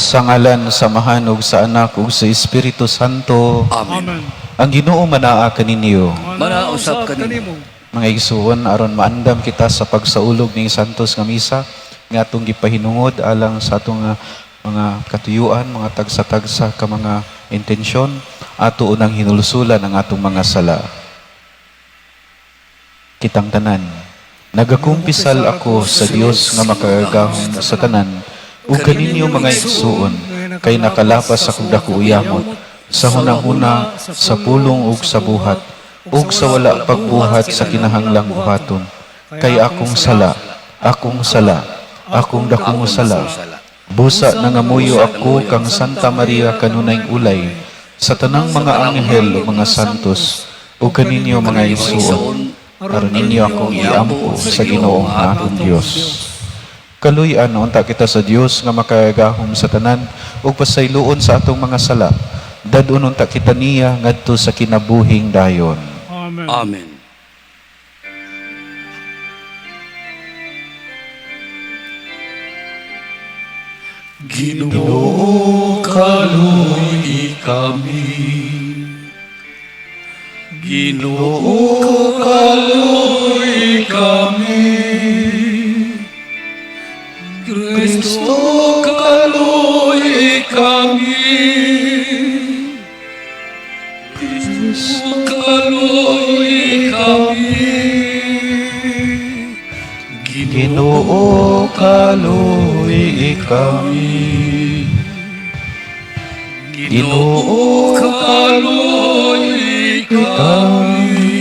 Sa ngalan sa Amahan ug sa Anak ug sa Espiritu Santo. Amen. Amen. Ang Ginoo manaa kaninyo. Manaa usab kanimo. Mga igsuon, aron maandam kita sa pagsaulog ning Santos nga Misa nga atong gipahinungod alang sa atong mga katuyuan, mga tagsa-tagsa ka mga intensyon, ato unang hinulsulan ang atong mga sala. Kitang tanan, nagakumpisal ako sa Dios nga makagagahom sa tanan ug kaninyo, mga igsuon, kay nakalapas akong dako yamot sa hunahuna, sa pulong ug sa buhat ug sa wala pagbuhat sa kinahanglang buhaton. Kay akong sala, akong sala, akong dakong sala. Busa nangamuyo ako kang Santa Maria, kanunayng ulay, sa tanang mga anghel ug mga santos, ug kaninyo, mga igsuon, aron ninyo akong iampo sa Ginoong atong Dios. Kaluy-an unta kita sa Dios nga makagagahom sa tanan ug pasayloon sa atong mga sala. Dad-on unta kita niya ngadto sa kinabuhing dayon. Amen. Amen. Ginoo, kaluy kami. Ginoo, kaluy kami. Kristo, kaluy kami. Kristo, kaluy kami. Ginoo, kaluy kami. Ginoo, kaluy kami.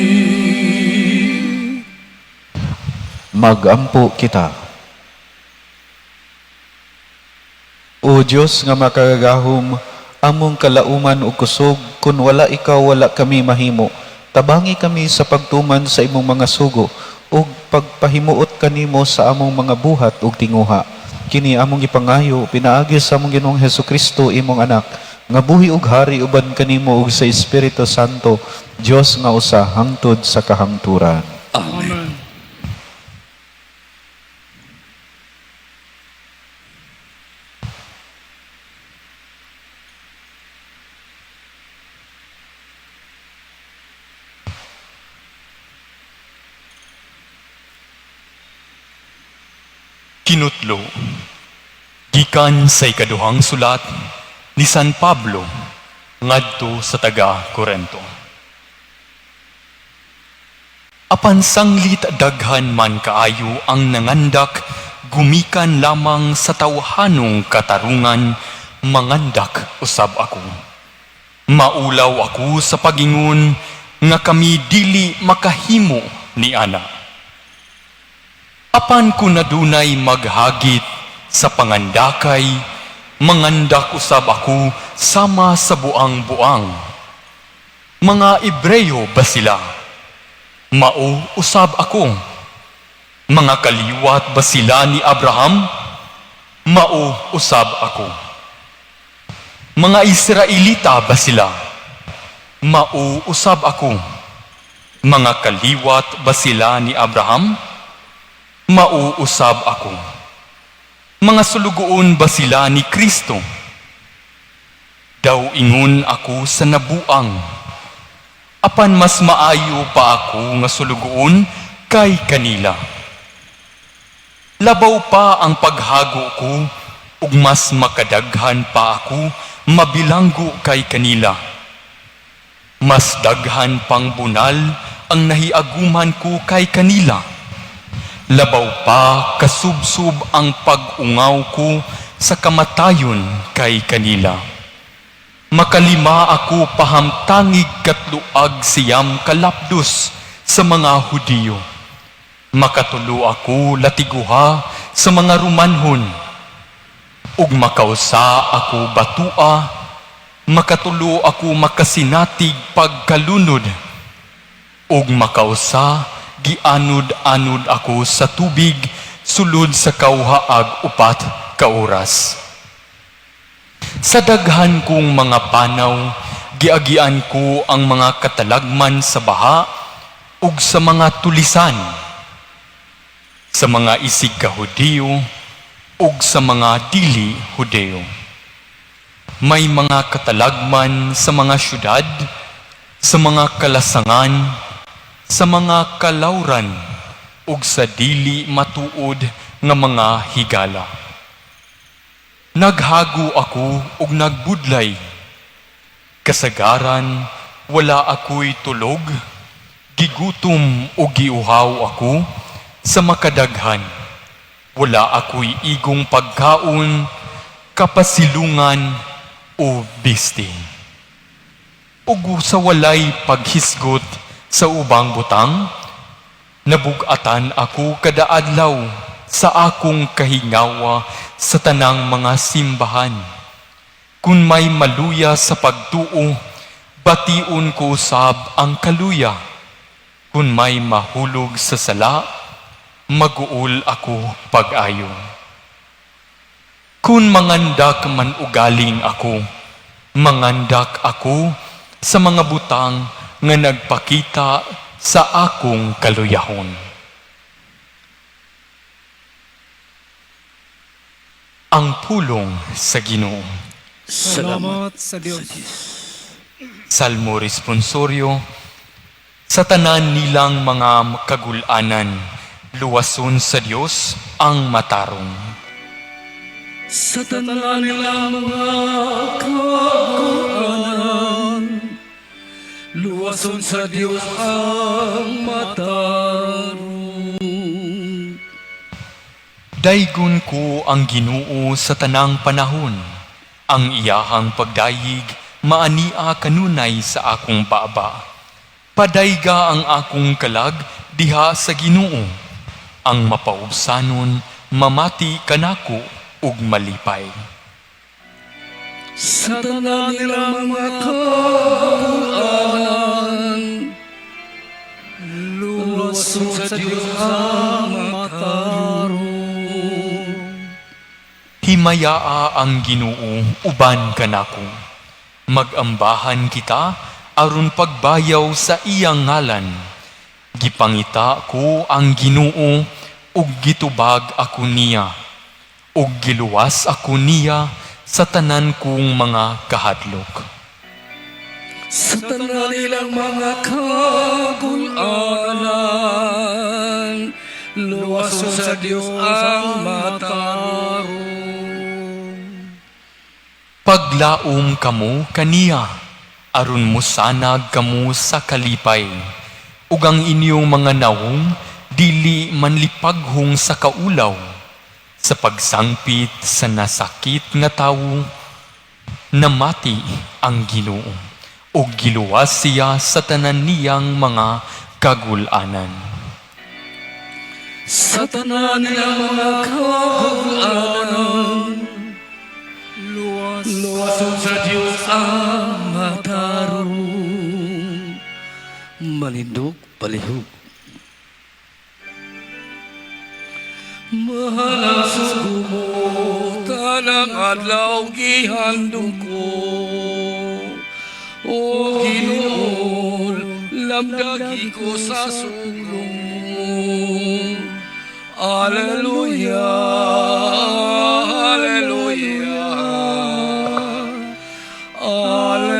Magampo kita. O Dios nga makagagahom, among kalauman ug kusog, kun wala ikaw, wala kami mahimo. Tabangi kami sa pagtuman sa imong mga sugo ug pagpahimuot kanimo sa among mga buhat ug tinguha. Kini among gipangayo pinaagi sa among Ginoong Hesukristo, imong Anak, nga buhi ug hari uban kanimo ug sa Espiritu Santo, Dios nga usa hangtod sa kahangturan. Amen. Amen. Kinutlo gikan sa ikaduhang sulat ni San Pablo ngadto sa taga Korento. Apan sanglit daghan man kaayo ang nangandak gumikan lamang sa tawhanong katarungan, mangandak usab ako. Maulaw ako sa pagingon nga kami dili makahimo ni ana. Apan kung nadunay maghagit sa pangandakay, mangandak usab ako sama sa buang-buang. Mga Ebreyo ba sila? Mao usab ako. Mga kaliwat ba sila ni Abraham? Mao usab ako. Mga Israelita ba sila? Mao usab ako. Mga kaliwat ba sila ni Abraham? Mao usab ako. Mga sulugoon ba sila ni Kristo? Daw ingon ako sa nabuang. Apan mas maayo pa ako nga sulugoon kay kanila. Labaw pa ang paghago ko ug mas makadaghan pa ako mabilanggo kay kanila. Mas daghan pang bunal ang nahiaguman ko kay kanila. Labaw pa kasubsob ang pag-ungaw ko sa kamatayon kay kanila. Makalima ako pahamtangig 309 kalapdos sa mga Hudiyo. Makatulo ako latiguha sa mga Romanhon. Ug makausa ako batua, makatulo ako makasinatig pagkalunod. Ug makausa gianod-anod ako sa tubig sulod sa kawhaag 4 ka oras. Sa daghan kong mga panaw, giagian ko ang mga katalagman sa baha ug sa mga tulisan, sa mga isig ka Hudiyo ug sa mga dili Hudiyo. May mga katalagman sa mga syudad, sa mga kalasangan, sa mga kalawran, ug sa dili matuod nga mga higala. Naghago ako ug nagbudlay. Kasagaran, wala ako'y tulog, gigutom ug giuhaw ako sa makadaghan. Wala ako'y igong pagkaon, kapasilungan o bisti. Ug sa walay paghisgot sa ubang butang, nabug-atan ako kada adlaw sa akong kahingawa sa tanang mga simbahan. Kung may maluya sa pagtuo, bation ko usab ang kaluya. Kung may mahulog sa sala, maguol ako pag-ayo. Kung mangandak man ugaling ako, mangandak ako sa mga butang nga nagpakita sa akong kaluyahon. Ang pulong sa Ginoo. Salamat Salamat sa Dios. sa Diyos. Salmo responsorio. Sa tanan nilang mga kagulanan, luwason sa Dios ang matarong. Sa tanan nilang mga kaguanan, luwason sa Diyos ang matarong. Daygon ko ang Ginoo sa tanang panahon. Ang iyahang pagdayig maania kanunay sa akong baba. Padayga ang akong kalag diha sa Ginoo. Ang mapaubsanon mamati kanako ug malipay. Sa tanan nilang mga kaguanan, luwason sa Diyos ang matarong. Himayaa ang Ginoo uban kanako. Magambahan kita aron pagbayaw sa iyang ngalan. Gipangita ko ang Ginoo ug gitubag ako niya. Ug giluwas ako niya sa tanan kong mga kahadlok. Sa tanan nilang mga kagulanan, luwason sa Diyos ang matarong. Paglaom kamo kaniya, aron mosanag kamo sa kalipay. Ug ang inyong mga nawong dili manlipaghong sa kaulaw, sa pagsangpit sa nasakit nga tawo, namati ang Ginoo ug giluwas siya sa tanan niyang mga kagulanan. Sa tanan nilang mga kagulanan, luwason sa Diyos ang matarong. Manindog palihog. Mahal ang sugo mo, tanang adlaw gihandong ko. O Ginoo, lamdagi ko sa sulong mo. Alleluia, Alleluia, Alleluia.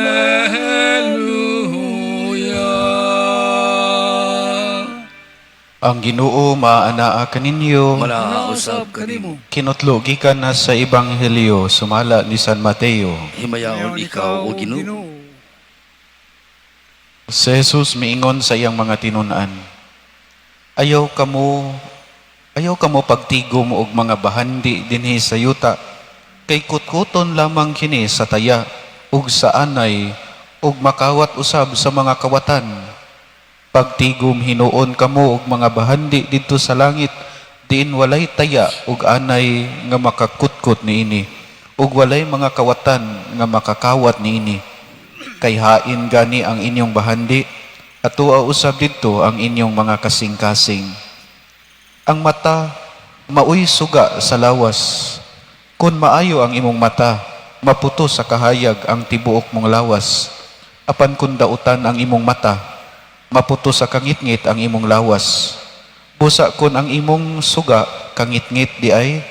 Ang Ginoo maanaa kaninyo. Manausap kanimo. Kinutlo gikan na sa Ebanghelyo sumala ni San Mateo. Himayaon ikaw, o Ginoo. Si Jesus miingon sa iyang mga tinun-an. Ayaw kamo pagtigom og mga bahandi dinhi sa yuta, kay kutkuton lamang kini sa taya ug sa anay ug makawat usab sa mga kawatan. Pagtigom hinuon kamo og mga bahandi didto sa langit, diin walay taya ug anay nga makakutkot niini ug walay mga kawatan nga makakawat niini. Kay hain gani ang inyong bahandi, atoa usab didto ang inyong mga kasing-kasing. Ang mata maoy suga sa lawas. Kun maayo ang imong mata, maputo sa kahayag ang tibuok mong lawas. Apan kun dautan ang imong mata, maputo sa kangitngit ang imong lawas. Busa kun ang imong suga kangitngit di ay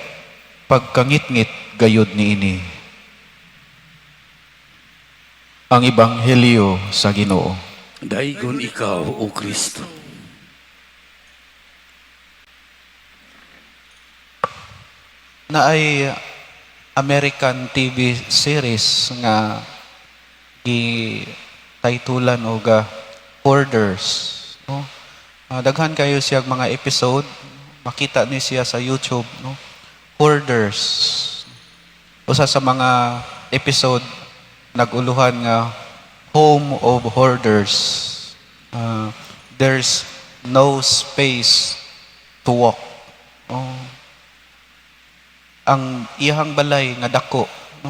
pagkangitngit gayud niini. Ang Ebanghelyo sa Ginoo. Daygon ikaw, O Kristo. Naay American TV series nga gi-titulan og Hoarders, no? Daghan kayo siya mga episode, makita ni siya sa YouTube, no? Hoarders. Usa sa mga episode nag-uluhan nga Home of Hoarders. There's no space to walk. Oh, ang iyang balay nga dako, no?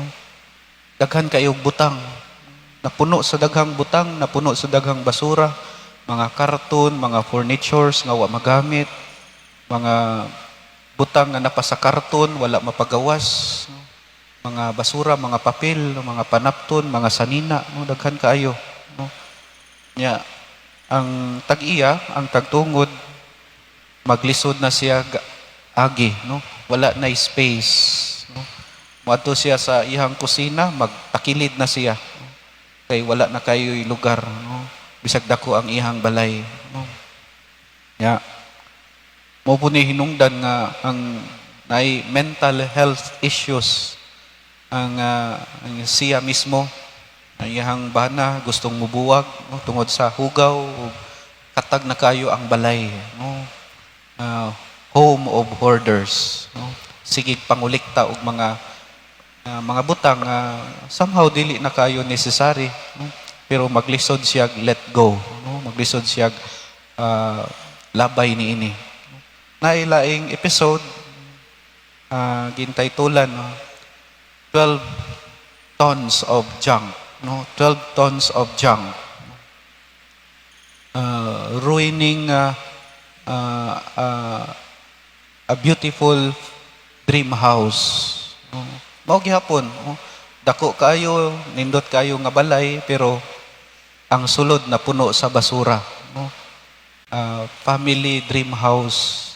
Daghan kayong butang, napuno sa daghang butang, napuno sa daghang basura, mga karton, mga furnitures nga wa magamit, mga butang nga napa sa karton, wala mapagawas, no? Mga basura, mga papel, mga panapton, mga sanina, no? Daghan kaayo, no? Nya ang tag-iya, ang tagtungod, maglisod na siya agi, no? Wala na space, no? Moadto siya sa iyang kusina, magtakilid na siya, no? Kay wala na kayo'y lugar, no? Bisag dako ang iyang balay, no? Ya. Mao po ni hinungdan nga ang naay mental health issues ang siya mismo, ang iyang bana gustong mubuwag, no? Tungod sa hugaw ug katag na kayo ang balay, no? Home of hoarders, no? Sige pangulikta og mga butang somehow dili na kayo necessary, no? Pero maglisod siya let go, no? Maglisod siya labay niini. Nailaing episode, gintaytulan, no? 12 tons of junk, no? 12 tons of junk, ruining a beautiful dream house, no? Mao gihapon, no? Dako kayo, nindot kayo nga balay, pero ang sulod na puno sa basura, no? Family dream house,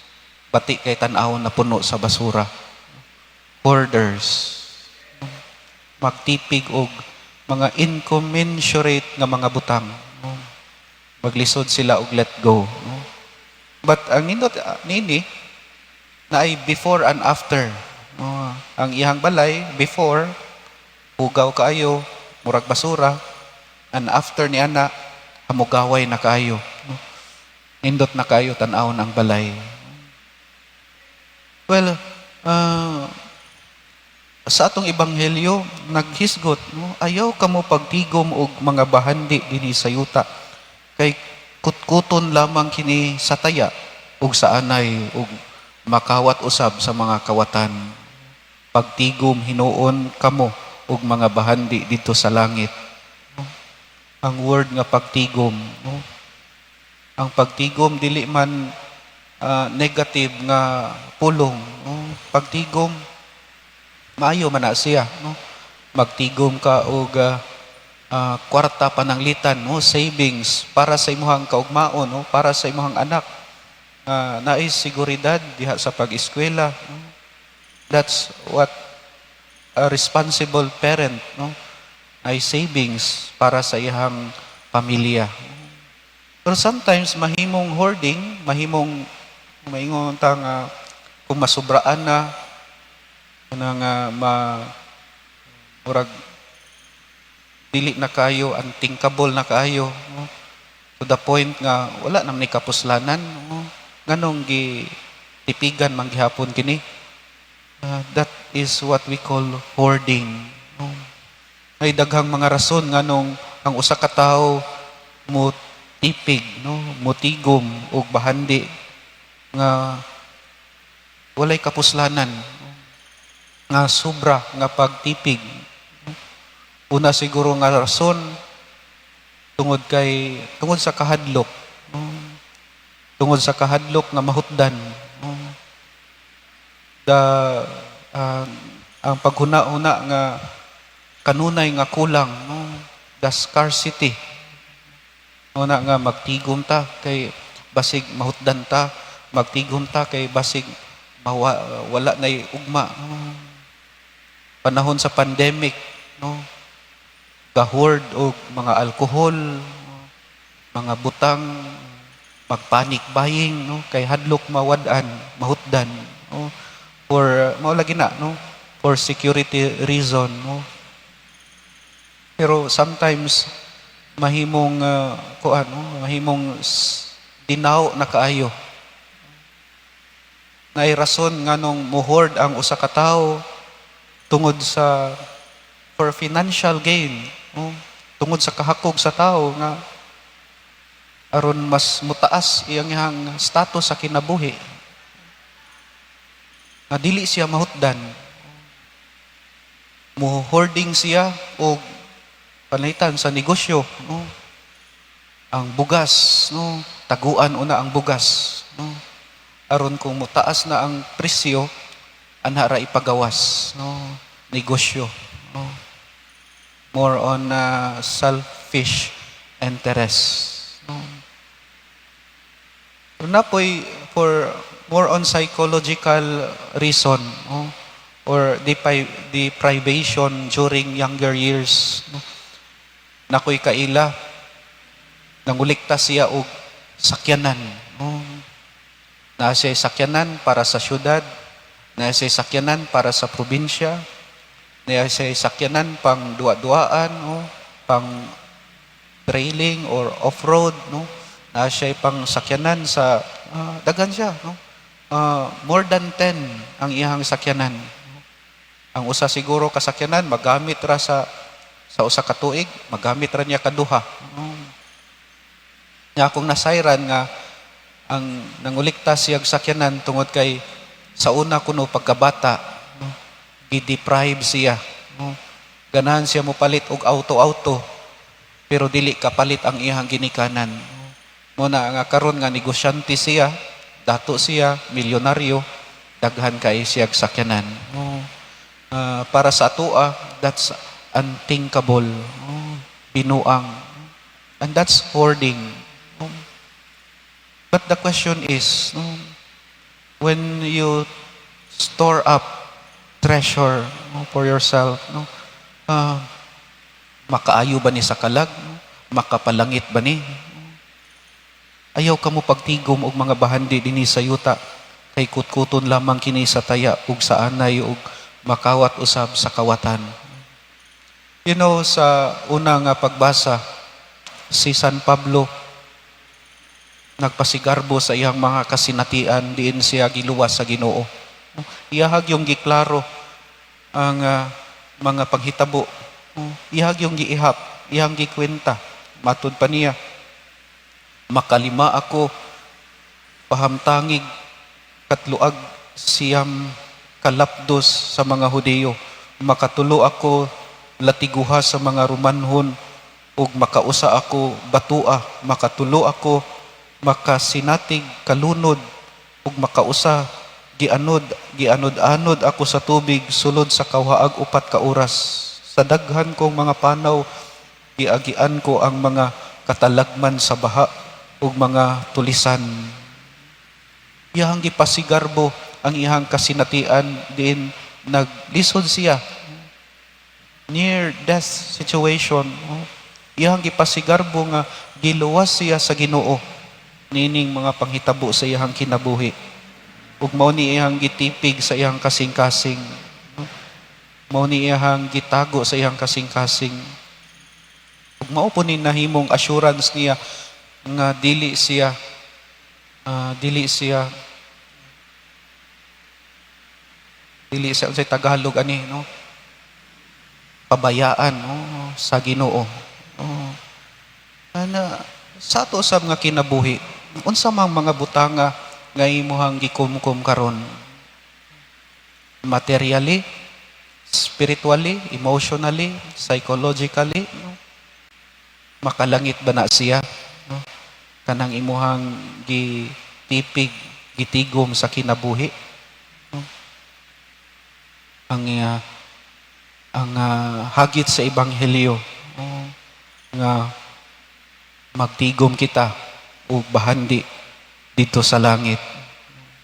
bati kay tan-aw na puno sa basura. Hoarders, magtipig og mga incommensurate nga mga butang, no? Maglisod sila og let go, no? But ang nindot nini na ay before and after, no? Ang iyang balay before, hugaw kaayo, murag basura, and after ni ana, hamugaway na kaayo, no? Nindot na kaayo tan-awon ang balay. Well, sa atong ebanghelyo naghisgot, no? "Ayaw kamo pagtigom og mga bahandi dinhi sa yuta, kay kutkuton lamang kini sa taya ug sa anay ug makawat usab sa mga kawatan. Pagtigom hinuon kamo og mga bahandi didto sa langit," no? Ang word nga pagtigom, no? Ang pagtigom dili man negative nga pulong, no? Pagtigom, maayo man na siya, no? Magtigom ka og kwarta pananglitan, no? Savings para sa imong kaugmaon, no? Para sa imong anak, naay seguridad diha sa pag-eskwela, no? That's what a responsible parent, no? Ay savings para sa iyang pamilya. Pero sometimes mahimong hoarding, mahimong maingon ta nga kung masubraan na na nga ma murag dili na kayo, unthinkable na kaayo, no? To the point nga wala naman ni kapuslanan, no? Nganong gi tipigan man gihapon kini? That is what we call hoarding, no? Ay daghang mga rason nganong ang usa ka tawo mo tipig, no? Motigom og bahandi nga walay kapuslanan, no? Nga sobra nga pagtipig. Una siguro nga rason, tungod sa kahadlok, no? Tungod sa kahadlok nga mahutdan, no? The ang paghuna-huna nga kanunay nga kulang, no? The scarcity. Una nga magtigom ta kay basig mahutdan ta, magtigom ta kay basig wala nay ugma, no? Panahon sa pandemic, no? Ga-hoard og mga alkohol, mga butang, mag-panic buying, no, kay hadlok mawad-an, mahutdan, no, for mao lagi na, no, for security reason, no. Pero sometimes mahimong kuan, no, mahimong dinaw na kaayo. Naay rason nganong mo-hoard ang usa ka tawo tungod sa for financial gain, no? Tungod sa kahakog sa tao nga aron mas mutaas iyang iyang status sa kinabuhi nga dili siya mahutdan. Mo hoarding siya og pananglitan sa negosyo, no, ang bugas, no, taguan una ang bugas, no, aron kung mutaas na ang presyo, anha ra ipagawas, no. Negosyo, no, more on selfish interest, no. Pero napoy for more on psychological reason, no, or deprivation during younger years, no. Nakoy kaila, nangulikta siya og sakyanan, no. Naa siya sakyanan para sa syudad, naa siya sakyanan para sa probinsya, naa siya sakyanan pang duwa-duaan, no, pang trailing or off-road, no. Naa siya pang sakyanan sa daghan siya, no. More than 10 ang iyang sakyanan. Ang usa siguro kasakyanan magamit ra sa usa ka tuig, magamit ra niya kaduha, no. Nya akong nasayran nga ang nangulikta siyag sakyanan tungod kay sa una kuno pagkabata, no, gi-deprive siya, no. Ganahan siya mopalit og auto-auto pero dili kapalit ang iyang ginikanan. Mo na nga karon nga negosyante siya, dato siya, milyonaryo, daghan kay siyag sakyanan, no. Para sa atoa, that's unthinkable, no? Binuang. And that's hoarding, no? But the question is, no, when you store up treasure, no, for yourself, no, makaayo ba ni sa kalag? No? Makapalangit ba ni? Ayaw kamo pagtigom og mga bahandi dinhi sa yuta kay kutkuton lamang kini sa taya ug sa anay ug makawat usab sa kawatan. Sa una nga pagbasa, si San Pablo nagpasigarbo sa iyang mga kasinatian diin siya giluwas sa Ginoo. Iyahag yung giklaro ang mga panghitabo. Iyahag yung giihap, iyang gikwenta. Matud pa niya, "Makalima ako pahamtangig 309 kalapdos sa mga Hudiyo. Makatulo ako latiguha sa mga Romanhon ug makausa ako batua. Makatulo ako makasinatig kalunod ug makausa gianod gianod-anod ako sa tubig sulod sa kawhaag 4 ka oras. Sa daghan kong mga panaw giagian ko ang mga katalagman sa baha ug mga tulisan." Iyang gipasigarbo ang iyang kasinatian diin naglisod siya, near death situation, no? Iyang gipasigarbo nga giluwas siya sa Ginoo nining mga panghitabo sa iyang kinabuhi ug mao ni iyang gitipig sa iyang kasing-kasing, no? Mao ni iyang gitago sa iyang kasing-kasing ug mao po ni nahimong assurance niya nga dili siya unsay Tagalog ani, no, pabayaan, no, sa Ginoo, no. Ana sa ato sab nga kinabuhi, unsa mang mga butanga nga imuhang gikumkum karon, materially, spiritually, emotionally, psychologically, no? Makalangit ba na siya, no, kanang imuhang gitipig, gitigom sa kinabuhi, no? Ang hagit sa ebanghelyo, no, nga magtigom kita og bahandi dito sa langit.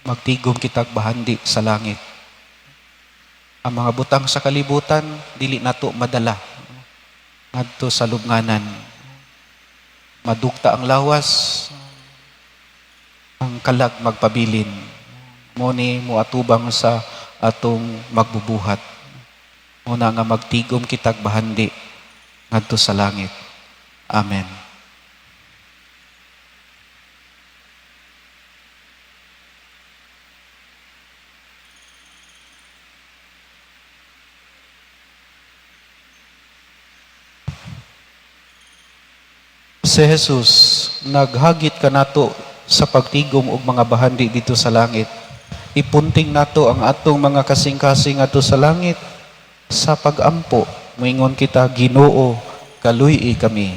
Magtigom kita og bahandi sa langit. Ang mga butang sa kalibutan dili nato madala. ngadto sa lubnganan. Madugta ang lawas, ang kalag magpabilin. Mao ni moatubang sa atong magbubuhat. Mao na nga magtigom kitag bahandi ngadto sa langit. Amen. Si Jesus naghagit kanato sa pagtigom og mga bahandi didto sa langit. Ipunting nato ang atong mga kasing-kasing adto sa langit sa pagampo. Moingon kita, Ginoo, kaluy-i kami.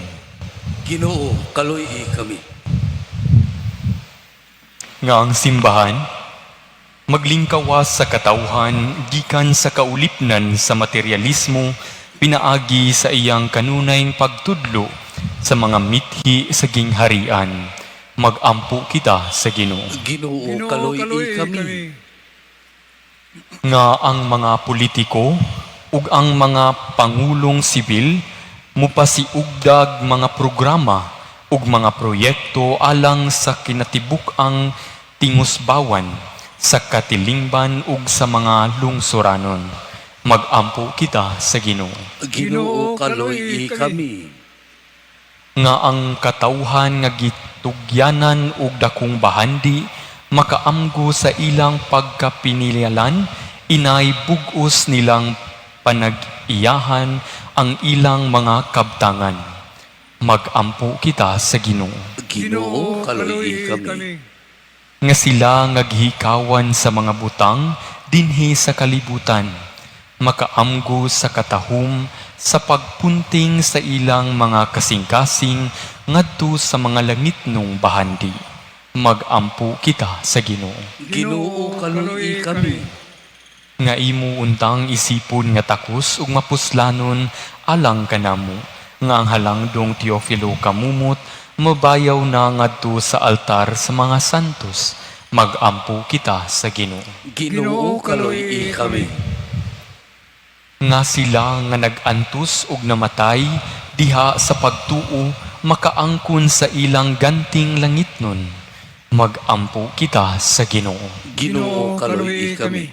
Ginoo, kaluy-i kami. Nga ang simbahan maglingkawas sa katawhan gikan sa kaulipnan sa materialismo pinaagi sa iyang kanunayng pagtudlo sa mga mithi sa gingharian. Magampo kita sa Ginoo. Ginoo, Ginoo, kaluy-i kami. Nga ang mga politiko ug ang mga pangulong sibil mupasiugdag mga programa ug mga proyekto alang sa kinatibuk-ang tingusbawan sa katilingban ug sa mga lungsuranon. Magampo kita sa Ginoo. Ginoo, kaluy-i kami. Nga ang katawhan nga gitugyanan og dakong bahandi makaamgo sa ilang pagkapinilyalan inay bug-os nilang panag-iyahan ang ilang mga kabtangan. Magampo kita sa Ginoo. Ginoo, kaluy-i kami. Nga sila nga gihikawan sa mga butang dinhi sa kalibutan makaamgo sa katahum sa pagpunting sa ilang mga kasing-kasing ngadto sa mga langitnong bahandi. Magampo kita sa Ginoo. Ginoo, kaluy-i kami. Nga imo untang isipon nga takos ug mapuslanon alang kanamo nga ang halangdong Teofilo Camumot mabayaw na ngadto sa altar sa mga santos. Magampo kita sa Ginoo. Ginoo, kaluy-i kami. Nga sila nga nag-antos ug namatay diha sa pagtuo makaangkon sa ilang ganting langitnon. Magampo kita sa Ginoo. Ginoo, kaluy-i kami.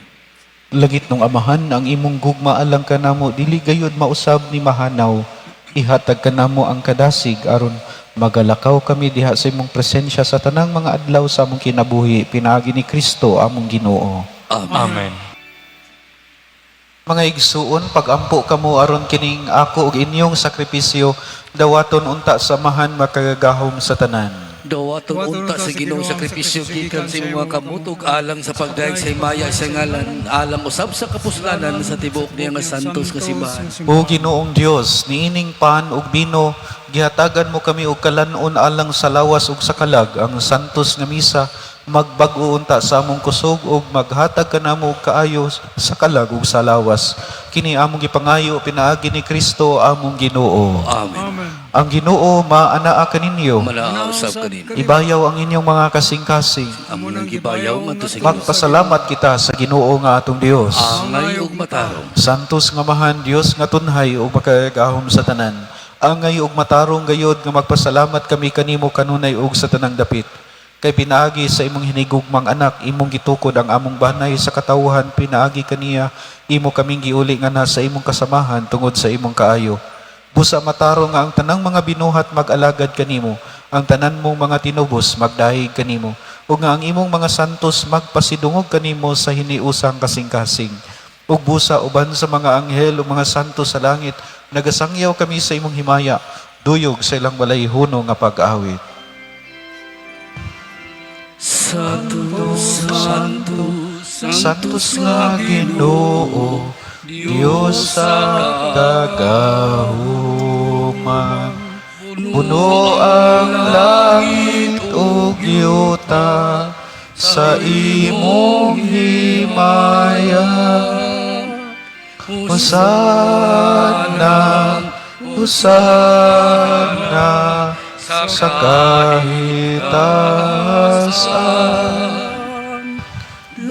Langitnong Amahan, ang imong gugma alang kanamo dili gayud mausab ni mahanaw. Ihatag kanamo ang kadasig aron magalakaw kami diha sa imong presensya sa tanang mga adlaw sa among kinabuhi, pinaagi ni Kristo among Ginoo. Amen. Amen. Mga igsuon, pagampo kamo aron kining ako ug inyong sakripisyo dawaton unta sa Amahan makagagahom sa tanan. Dawaton unta sa Ginoong sakripisyo gikan sa imong mga kamot ug alang sa pagdayeg sa himaya sa ngalan, alang usab sa kapuslanan sa tibuok niya nga santos nga simbahan. O Ginoong Dios, niining pan ug bino, gihatagan mo kami og kalan-on alang sa lawas ug sa kalag. Ang santos nga misa magbag-o unta sa among kusog ug maghatag kanamo og kaayo sa kalag ug sa lawas. Kini among gipangayo pinaagi ni Kristo among Ginoo. Amen. Amen. Ang Ginoo maanaa kaninyo. Manaa usab kaninyo. Ibayaw ang inyong mga kasing-kasing. Amo nang gibayaw ngadto sa Ginoo. Magpasalamat kita sa Ginoo nga atong Dios. Angay ug matarong. Santos nga Amahan, Dios nga tunhay ug makagagahom sa tanan. Angay ug matarong gayod nga magpasalamat kami kanimo kanunay ug sa tanang dapit. Kay pinaagi sa imong hinigugmang anak, imong gitukod ang among banay sa katawhan, pinaagi kaniya imo kaming giuli nga na sa imong kasamahan tungod sa imong kaayo. Busa matarong nga ang tanang mga binuhat mag-alagad kanimo, ang tanan mong mga tinubos magdayeg kanimo, ug nga ang imong mga santos magpasidungog kanimo sa hiniusang kasing-kasing. Ug busa uban sa mga anghel ug mga santo sa langit, nagasangyaw kami sa imong himaya, duyog sa ilang walay huno nga pag-awit. Santo, Santo, Santos nga Ginoo, Dios sa kagahuman. Puno ang langit ug yuta sa imong himaya. Hosana, Hosana sa kahitasan.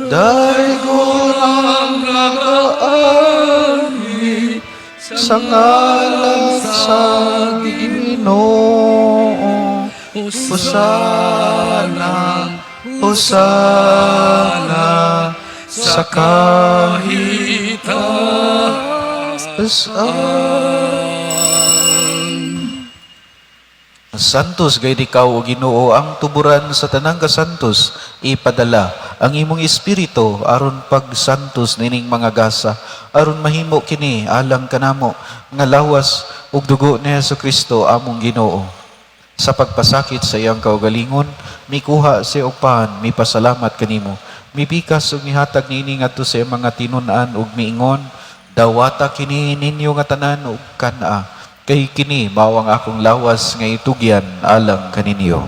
Daygon ang nagaanhi sa Sa ngalan sa Ginoo. Hosana, Hosana sa kahitaas. Santos gayud ikaw, o Ginoo, ang tuburan sa tanang kasantos, ipadala ang imong espiritu aron pagsantos nining mga gasa, aron mahimo kini alang kanamo nga lawas ug dugo ni Hesus Kristo among Ginoo. Sa pagpasakit sa iyang kaugalingon, mikuha siya og pan, mipasalamat kanimo. Mipikas ug mihatag niini ngadto sa iyang mga tinun-an ug miingon, "Dawata kini ninyo nga tanan ug kan-a, kay kini mao ang akong lawas nga itugyan alang kaninyo."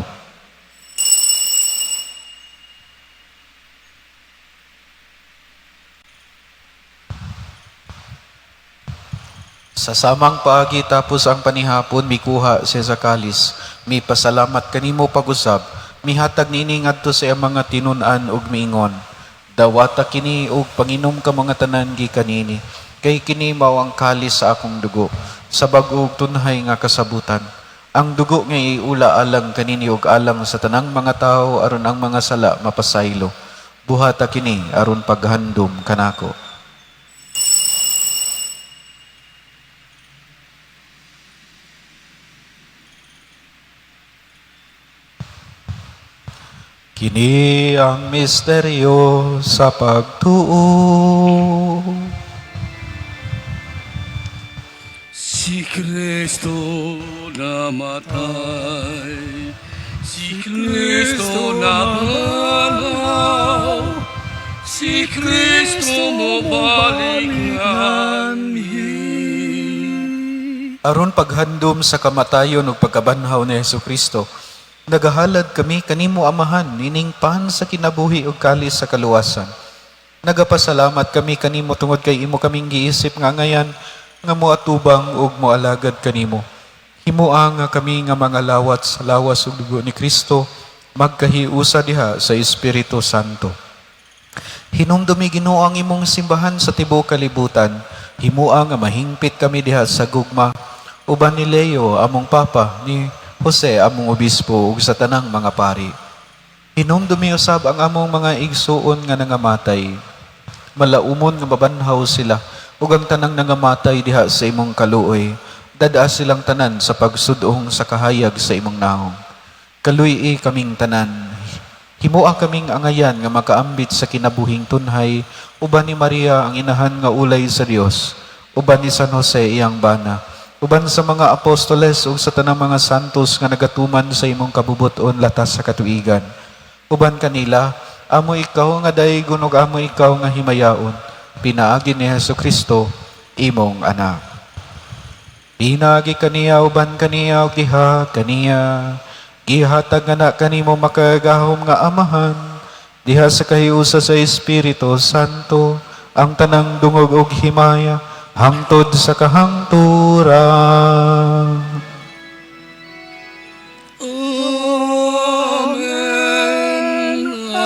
Sa samang paagi tapos ang panihapon, mikuha siya sa kalis, mipasalamat kanimo pag-usab, mihatag niini ngadto sa iyang mga tinun-an ug miingon, "Dawata kini ug panginom ka mga tanan gikan niini, kay kini mao ang kalis sa akong dugo, sa bag-o ug tunhay nga kasabutan. Ang dugo nga iula alang kaninyo ug alang sa tanang mga tawo aron ang mga sala mapasaylo. Buhata kini aron paghandom kanako." Kini ang misteryo sa pagtuo. Si Kristo namatay, si Kristo nabanhaw, si Kristo mobalik nganhi. Aron paghandom sa kamatayon ug pagkabanhaw ni Hesus Kristo, nagahalad kami kanimo, Amahan, nining pan sa kinabuhi ug kalis sa kaluwasan. Nagapasalamat kami kanimo tungod kay imo kaming giisip nga angayan nga moatubang ug moalagad kanimo. Himoa nga kami nga mga lawat sa lawas ug dugo ni Kristo magkahiusa diha sa Espiritu Santo. Hinumdumi, Ginoo, ang imong simbahan sa tibuok kalibutan. Himoa nga mahingpit kami diha sa gugma uban ni Leo among Papa, ni Jose among obispo ug sa tanang mga pari. Hinumdumi usab ang among mga igsuon nga nangamatay. Malaumon nga mabanhaw sila ug ang tanang nangamatay diha sa imong kaluoy. Dad-a silang tanan sa pagsud-ong sa kahayag sa imong nawong. Kaluy-i kaming tanan. Himoa kaming angayan nga makaambit sa kinabuhing tunhay uban ni Maria ang inahan nga ulay sa Dios, uban ni San Jose iyang bana, uban sa mga apostoles ug sa tanang mga santos nga nagatuman sa imong kabubut-on latas sa katuigan. Uban kanila, amo ikaw nga daygon ug amo ikaw nga himayaon, pinaagi ni Hesus Kristo, imong anak. Pinaagi kaniya, uban kaniya ug diha kaniya, gihatag nga na kanimo makagagahom nga Amahan diha sa kahiusa sa Espiritu Santo ang tanang dungog ug himaya hangtod sa kahangturan.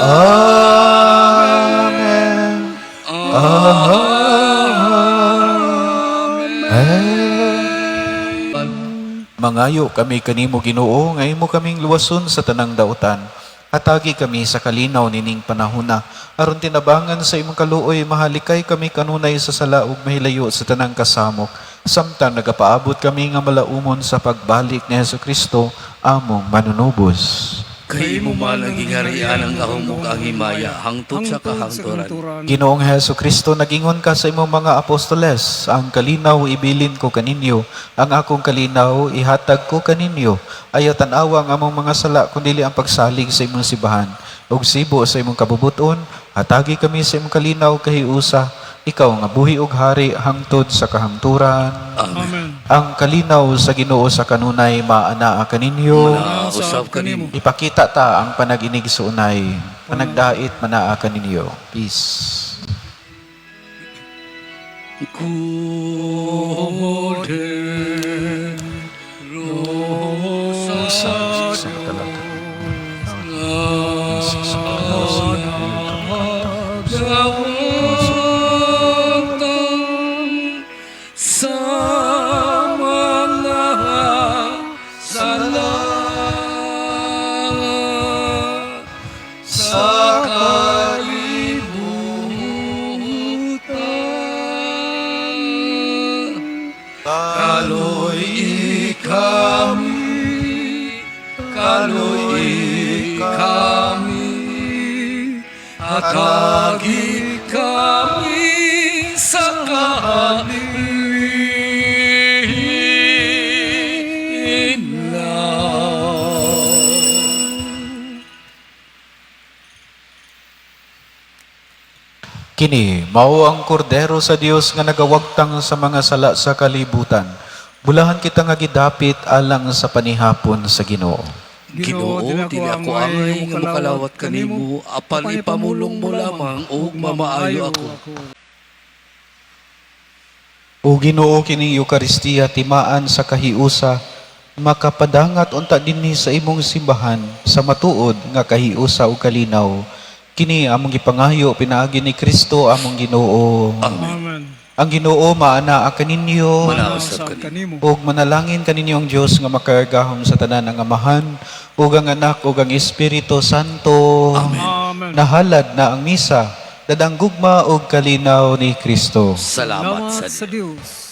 Amen. Amen. Amen. Mangayo kami kanimo, Ginoo, nga imo kaming luwason sa tanang dautan. Hatagi kami sa kalinaw nining panahona aron tinabangan sa imong kaluoy mahalikay kami kanunay sa sala ug mahilayo sa tanang kasamok samtang nagapaabot kami nga malaumon sa pagbalik ni Hesus Kristo among manunubos. Kay imo man ang gingharian, ang gahom ug ang himaya hangtod sa kahangturan. Ginoong Hesus Kristo, nagingon ka sa imong mga apostoles, "Ang kalinaw ibilin ko kaninyo, ang akong kalinaw ihatag ko kaninyo. Ayaw tan-awa ang among mga sala, kundili ang pagsalig sa imong simbahan. Ug sibo sa imong kabubuton, hatagi kami sa imong kalinaw kahiusa, ikaw nga buhi ug hari hangtod sa kahangturan." Amen. Ang kalinaw sa Ginoo sa kanunay maanaa kaninyo. Manaa usab kanimo. Ipakita ta ang panag-inigsuonay. Panagdait manaa kaninyo. Peace. Corde Sa talata. Dawatan sa Kaloy kami, kaloy kami, hatagi kami sa kalinaw. Kini mao ang kordero sa Dios nga nagawagtang sa mga sala sa kalibutan. Bulahan kita nga gidapit alang sa panihapon sa Ginoo. Ginoo, dili ako angay nga mokalawat kanimo, apan ipamulong mo lamang ug mamaayo ako. O Ginoo, kining Eukaristiya timaan sa kahiusa, makapadangat unta dinhi sa imong simbahan sa matuod nga kahiusa ug kalinaw. Kini among gipangayo pinaagi ni Kristo among Ginoo. Amen. Amen. Ang Ginoo maanaa kaninyo. Manaa Usab usab kanimo. kanimo. Ug manalangin kaninyo ang Dios nga makagagahom sa tanan, ang Amahan ug ang Anak ug ang Espiritu Santo. Amen. Amen. Nahalad na ang misa, dadang gugma ug kalinaw ni Kristo. Salamat Salamat sa sa Dios. Dios.